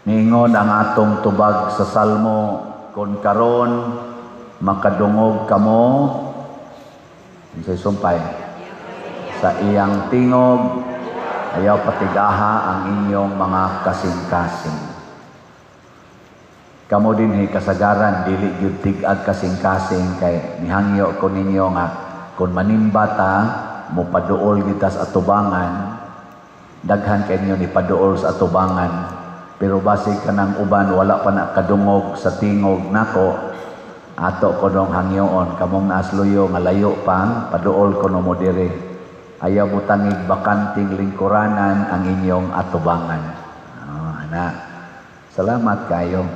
Niingon ang atong tubag sa Salmo, "Kon karon makadungog kamo," unsay sumpay, "sa iyang tingog, ayaw patigaha ang inyong mga kasing-kasing." Kamo dinhi kasagaran dili gyud tig-ag kasing-kasing, kay nihangyo ko ninyo nga kung manimba ta, mopaduol kita sa atubangan. Daghan kay ninyo ni paduol sa atubangan, pero basig kanang uban wala pa na kadungog sa tingog nako. Ato ko dong hangyoon kamong naasluyo nga layo pa, paduol kuno mo diri. Ayaw butangig bakanting lingkuranan ang inyong atubangan. Oh, ana. Salamat kayo.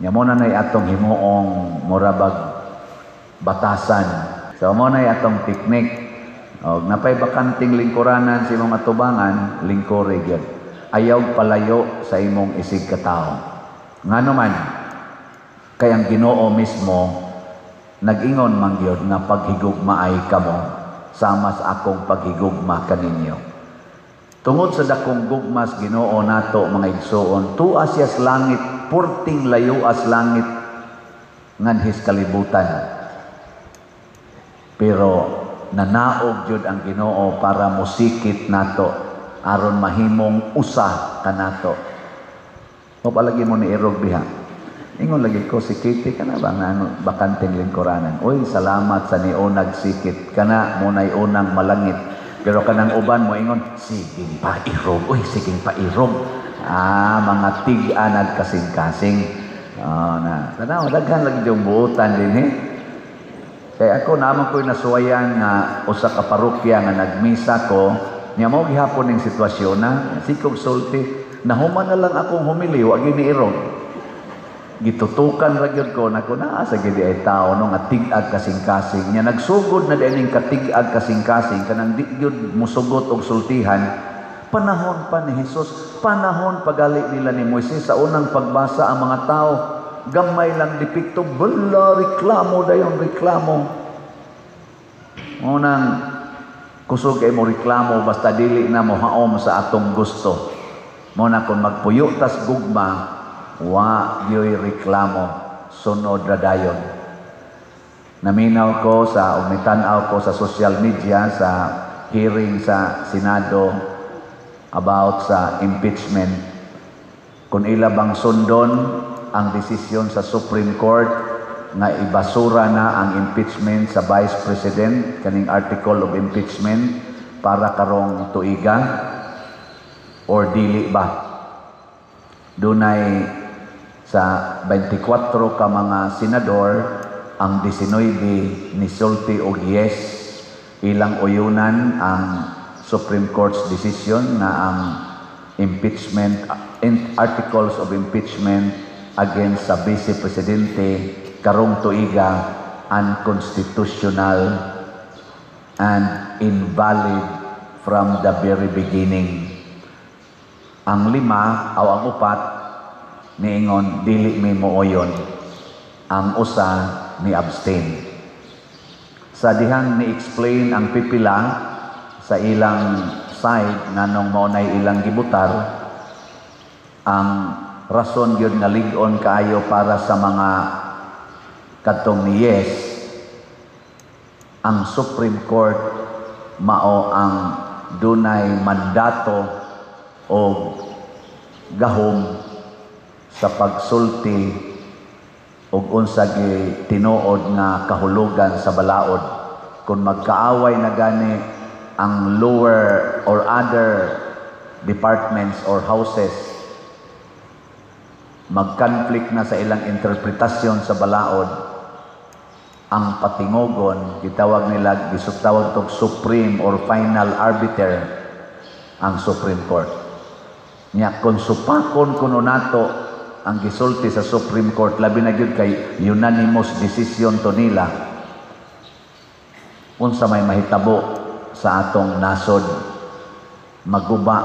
Nya mo na nay atong himuong murabag batasan. So mo nay atong teknik. Og napay bakanting lingkuranan sa imong atubangan, lingkuri gyud. Ayaw palayo sa imong isig katawo. Ngano man, kay ang Ginoo mismo nag-ingon man gyud nga paghigugmaay kamo sama sa akong paghigugma kaninyo. Tungod sa dakong gugmas Ginoo nato, mga igsoon, tuas siya sa langit, purting layo as langit nganhis kalibutan. Pero nanaog jud ang Ginoo para musikit nato aron mahimong usa kanato. Mo palagi mo ni irog diha. Ingon lagi ko si Kitty, kana ba nga ano, bakanteng lingkuranan. Uy, salamat sa niunag sikit kana mo nay unang malangit. Pero kanang uban mo ingon, "Siging pairog. Uy, siging pairog." Ah, mga tig-a nagkasing-kasing. Oh, na. Tanaw, daghan lagi yung buutan din eh. Kaya ako naman ko'y nasuwayan nga usa ka parokya nga nagmisa ko, niya mo gihapon ning sitwasyon na, sikog sulti, nahuman na lang akong humili, wa gyud ni irog. Gitutukan ra gyud ko nako, naa sa gid ay tao no nga tig-ag kasing-kasing. Nya nagsugod na din katig-ag kasing-kasing, kanang di gyud musugot og sultihan. Panahon pa ni Jesus, panahon pagali nila ni Moises, sa unang pagbasa ang mga tao gamay lang depekto, bala, reklamo dayon, reklamo. Unang kusog kay mo reklamo basta dili na mo haom sa atong gusto. Mo na kung magpuyo tas gugma, wa gyoy reklamo, sunod ra dayon. Naminaw ko sa ug nitan-aw ko sa social media sa hearing sa Senado about sa impeachment. Kung ila bang sundon ang desisyon sa Supreme Court nga ibasura na ang impeachment sa Vice President, kaning article of impeachment para karong tuiga, or dili ba? Dunay sa 24 ka mga senador, ang 19 nisulti og yes, ilang uyunan ang Supreme Court's decision na ang impeachment in articles of impeachment against sa Vice Presidente karong tuiga unconstitutional and invalid from the very beginning. Ang lima o ang upat niingon dili mi mooyon. Ang usa ni abstain. Sa dihang ni-explain ang pipila sa ilang side nganong mao nay ilang gibutar, ang rason gyud nga lig-on kaayo para sa mga kadtong ni yes, ang Supreme Court mao ang dunay mandato o gahom sa pagsulti og unsa gi tinuod nga kahulugan sa balaod. Kung magkaaway na gani ang lower or other departments or houses, mag-conflict na sa ilang interpretasyon sa balaod, ang patingogon, gitawag nila, gisutawag tog supreme or final arbiter, ang Supreme Court. Nya kung supakon kuno nato ang gisulti sa Supreme Court, labi na gyud kay unanimous decision to nila, unsa may mahitabo sa atong nasod? Maguba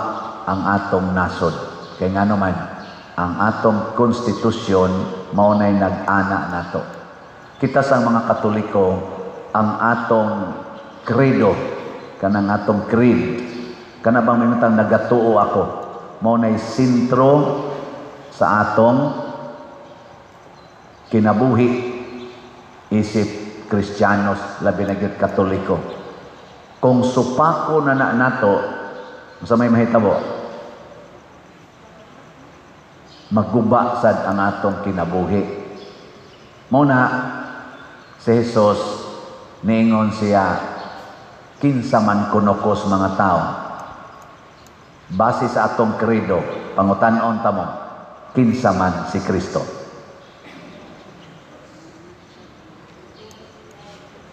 ang atong nasod. Kay ngano man, ang atong konstitusyon mao nay nag-ana nato. Kita sa mga Katoliko, ang atong credo, kanang atong creed, kana bang may nagatuo ako, mao nay sentro sa atong kinabuhi isip Kristiyanos, labi na gyud Katoliko. Kung supako na na nato, sa may mahitabo, maguba sad ang atong kinabuhi. Mao na si Jesus niingon siya, "Kinsa man kuno kos mga tao?" Base sa atong credo, pangutan-on ta mo, kinsa man si Kristo?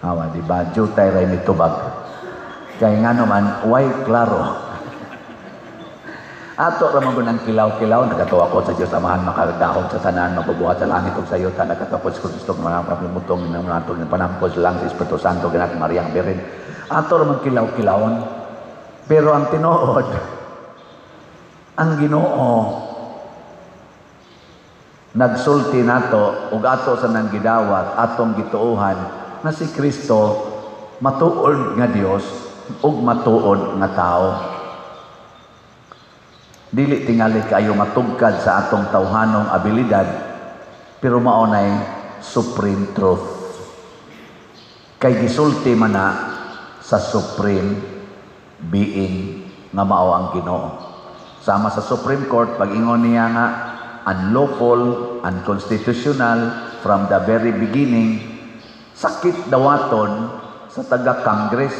Awa, di ba? Jutay ray ni tubag. Kay nga naman, way klaro. Ato ra man ang kilaw-kilaw, "Nagatuo ko sa Diyos Amahan, makagagahom sa tanan, magbubuhat sa langit ug sa yuta, nagatuo ko sa Kristo, mga mutong natong panampos lang sa Espiritu Santo, ganat Maria ang Birhen." Ato ra man kilaw-kilawon. Pero ang tinuod, ang Ginoo nagsulti nato ug ato sa nang gidawat, atong gituohan na si Kristo matuod nga Dios ug matuod nga tao. Dili tingali kaayo matugkad sa atong tawhanong abilidad, pero mao nay supreme truth. Kay gisulti man na sa supreme being nga mao ang Ginoo. Sama sa Supreme Court, pag-ingon niya nga unlawful, unconstitutional from the very beginning, sakit dawaton sa taga-Congress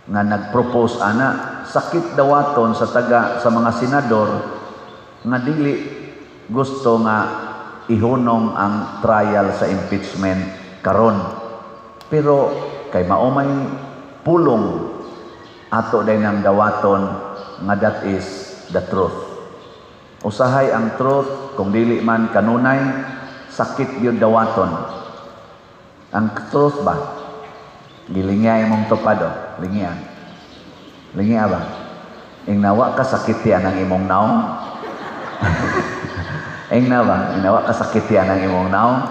nga nag-propose ana, sakit dawaton sa taga sa mga senador nga dili gusto nga ihunong ang trial sa impeachment karon. Pero kay mao may pulong, ato day nang dawaton nga that is the truth. Usahay ang truth, kung dili man kanunay, sakit gyud dawaton. Ang truth ba? Gilingya imong tupad o. Lingya. Lingya ba? Ingnawa ka sakiti ang imong naong. Ingna ba? Ingnawa ka sakiti ang imong naong.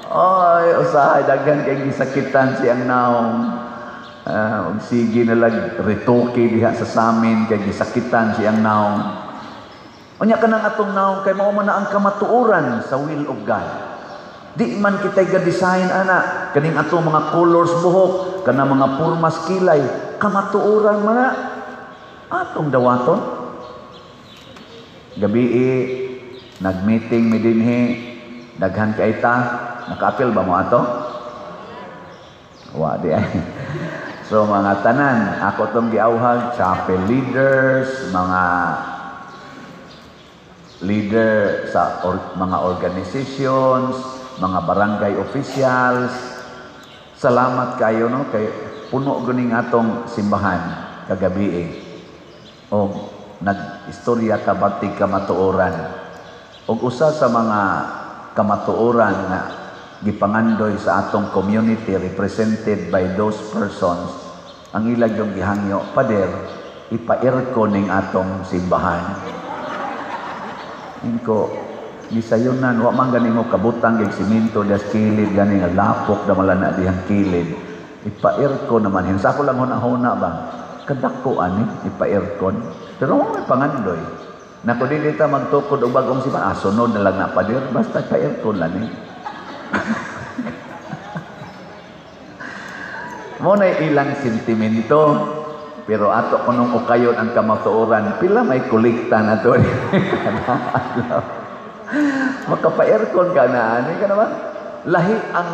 Oy, usahay daghan kay gisakitan siyang naong. Ug sige na lang retoke diha sa samin kay gisakitan siyang naong. Unya kanang atong naong kay mao man na ang kamatuoran sa will of God. Di man kita'y ga-design ana kaning atong mga colors buhok, kanang mga purmas kilay, kamatuoran man na atong dawaton. Gabi nag-meeting mi dinhi, daghan kay ta, nakaapil ba mo ato? Wa di ay. So mga tanan, ako tong giawhag, chapel leaders, mga leader sa mga organizations, mga barangay officials. Salamat kayo, no, kay puno guning atong simbahan kagabi eh. O nag-istorya ta batik kamatuoran. Og usa sa mga kamatuoran nga gipangandoy sa atong community represented by those persons, ang ilag yung gihangyo, "Pader, ipa-aircon ning atong simbahan." Inko, gisayunan, wa man gani mo kabutang gig simento das kilid gani nga lapok na na dihang kilid. Ipa-aircon naman. Hinsa ko lang huna-huna ba? Kadako ani ipa-aircon. Pero may pangandoy. Nako, dili ta magtukod og bagong simbahan. Ah, sunod na lang na, pader, basta pa-aircon lang eh. Mo na ilang sentimento, pero ato kunong ukayon ang kamatuoran, pila may kolekta na to. Makapa-aircon ka na, ani ka naman. Lahi ang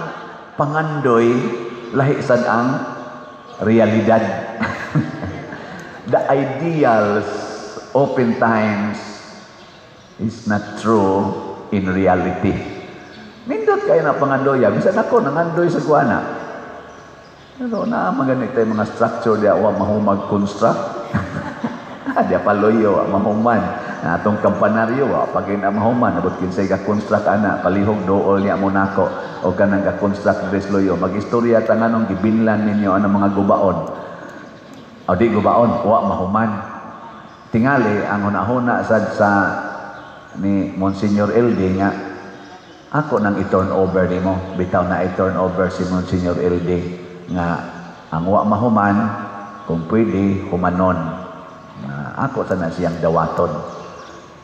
pangandoy, lahi sad ang realidad. The ideals oftentimes is not true in reality. Nindot kayo na pangandoy. Bisan ako, nangandoy sa kuana. Pero naa man ganit tayo mga structure diya, wa mahumag construct. Diya paloyo, wa mahuman. Na atong kampanaryo, wa pagin na mahuman. Abot kinsay ka construct ana, palihog dool niya mo nako. O kanang ka construct dress loyo. Mag-istorya ta nganong gibinlan ninyo ang mga gubaon. O di gubaon, wa mahuman. Tingali ang hunahuna sad sa ni Monsignor LD nga ako nang i-turn over nimo, bitaw na i-turn over si Monsignor LD nga ang wa mahuman, kung pwede humanon na ako sana siyang dawaton.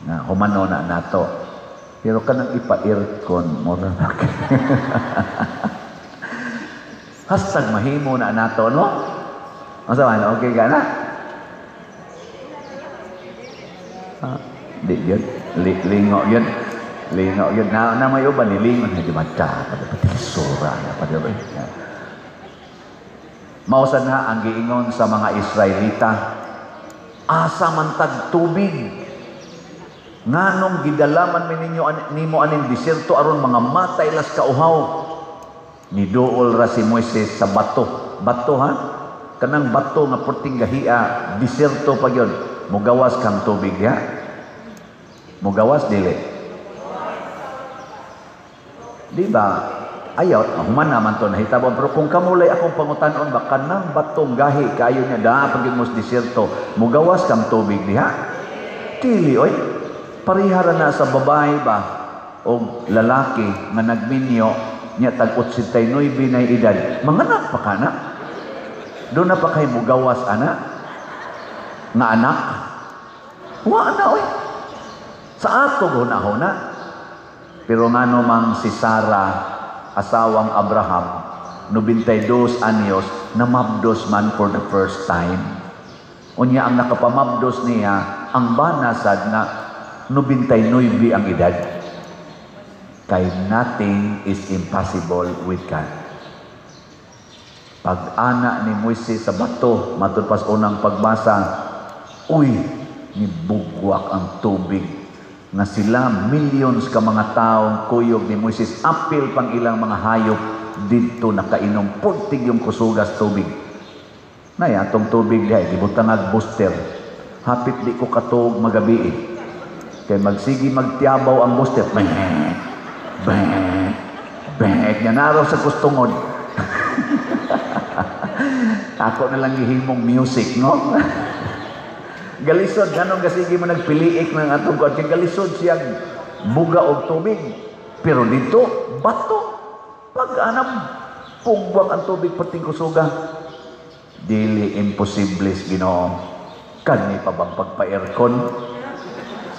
Nga humano na nato. Pero kanang ipa-aircon, mura na. #mahimo na nato, no? Asa man, okay ka na? Ah, di yun. Lingo yun. Lingo yun. Na may uban ni lingo. Di ba, dapat sura na pa. Mausan na ang giingon sa mga Israelita, asa man tag tubig? Nganong gidalaman mi ninyo nimo aning diserto aron mga matay las kauhaw? Niduol ra si Moises sa bato. Bato ha? Kanang bato nga perting gahia, diserto pa gyud. Mugawas kang tubig ya? Mugawas dili? Di ba? Ayaw, human naman to nahitabo. Pero kung kamulay akong pangutanon ba, kanang batong gahi kayo niya, daa pag mo sa diserto, mugawas kang tubig diha? Dili, oy. Parihara na sa babae ba o lalaki nga nagminyo niya tag 89 na edad, manganak pa ka na? Doon na pa kay mugawas ana? Nga anak? Wa na, oy. Sa ato huna-huna. Pero ngano mang si Sarah, asawang Abraham, 92 anyos, namabdos man for the first time. Unya ang nakapamabdos niya, ang banasad nga 99 ang edad. Kay nothing is impossible with God. Pag-ana ni Moises sa bato, matud pas unang pagbasa, uy, nibugwak ang tubig nga sila millions ka mga taong kuyog ni Moises, apil pang ilang mga hayop didto nakainom, pultig yung kusugas tubig. Nay, atong tubig diha gibutang booster. Hapit di ko katuog magabi eh. Kay magsigi magtiabaw ang booster. Bek, bek, bek. Nya naraw sa kustungod. Ako na lang gihimong music, no? Galisod, ganong kasigi mo nagpiliik ng atong kuan. Kay galisod siyang buga og tubig. Pero dito, bato. Pag anam, pugwak ang tubig pating kusuga. Dili imposible, Ginoo. Kani pa bang pagpa-aircon?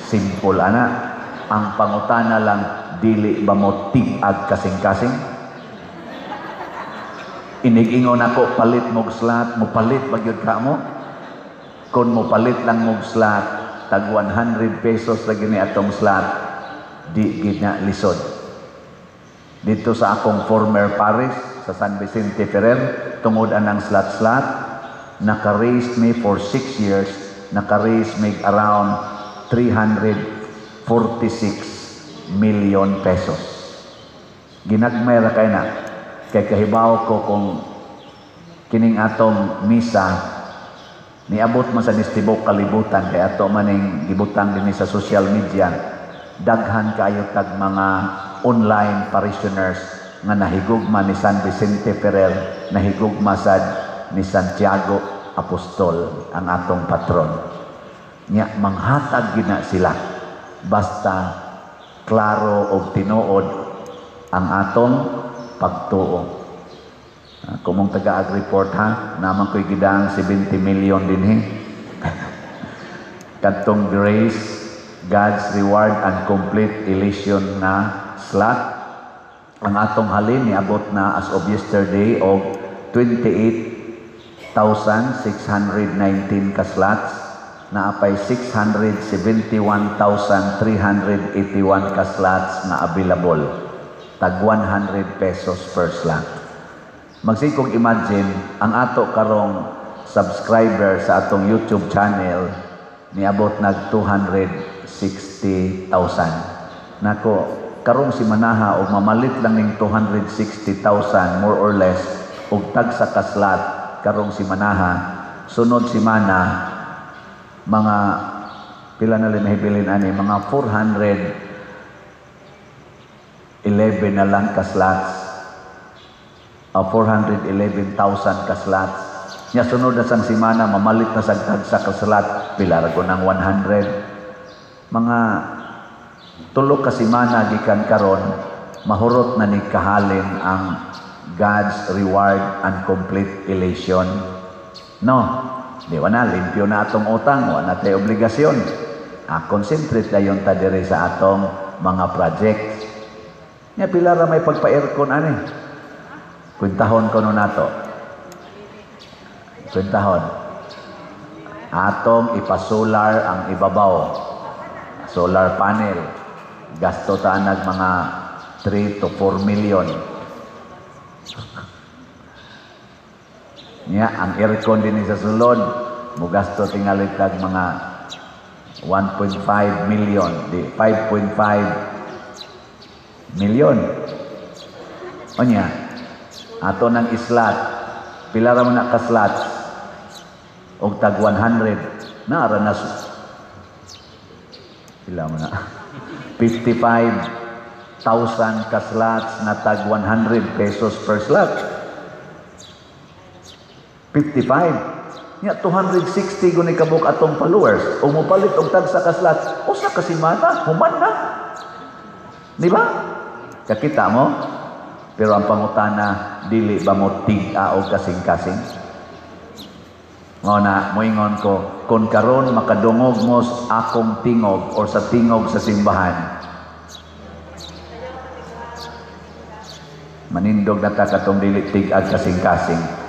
Simple ana. Ang pangutana lang, dili ba mo tig-ag kasing-kasing? Inig-ingon ako, palit mog slot, mo palit ba gyud ka mo? Kung mo palit lang mog slot, tag 100 pesos lagi ni atong slot, di gid na lisod. Dito sa akong former parish sa San Vicente Ferrer, tungod anang slot-slot, naka-raise me for 6 years, naka-raise me around 346 million pesos. Ginagmay ra kay na. Kay kahibaw ko kung kining atong misa niabot man sa nistibok kalibutan, kay ato maning gibutang dinhi sa social media, daghan kaayo tag mga online parishioners nga nahigugma ni San Vicente Ferrer, nahigugma sad ni Santiago Apostol ang atong patron. Nya manghatag gina sila basta klaro og tinuod ang atong pagtuo. Kung mong taga-ag-report ha, naman ko'y gidang 70 million dinhi. Kadtong grace, God's reward and complete elation na slot. Ang atong halin niabot na as of yesterday og 28,619 ka slots, naapay 671,381 ka slots na available. Tag 100 pesos per slot. Magsikog imagine, ang ato karong subscriber sa atong YouTube channel niabot nag 260,000. Nako, karong si Manaha og mamalit lang ning 260,000 more or less og tag sa kaslat karong si Manaha, sunod si Mana mga pila na lang nahibilin ani, mga 411 na lang kaslots, 411,000 kaslots. Nya sunod na sang simana mamalit na sa tag sa kaslat, pila ra ko ng 100. Mga tulo ka semana gikan karon, mahurot na ni kahalin ang God's reward and complete elation. No, di ba na, limpyo na atong utang, wa na tay obligasyon. Ah, concentrate dayon ta diri sa atong mga projects. Nya pila ra may pagpa-aircon ani? Kwentahon ko no nato. Kwentahon. Atong ipa-solar ang ibabaw. Solar panel. Gasto ta nag mga 3 to 4 million. Nya ang aircon din sa sulod, mugasto tingali tag mga 1.5 million, di 5.5 million. Onya, ato nang islat, pila ra man na ka slots? Og tag 100 na ra na, pila mo na? 55,000 ka slots na tag 100 pesos per slot. 55. Nya 260 guni kabuk atong followers. O mopalit og tag sa ka slots, usa ka semana, human na. Di ba? Kakita mo? Pero ang pangutana, dili ba mo tig-a og kasing-kasing? Mao na, moingon ko, kung karon makadungog mo sa akong tingog or sa tingog sa simbahan, manindog na ta katong dili tig-ag kasing-kasing.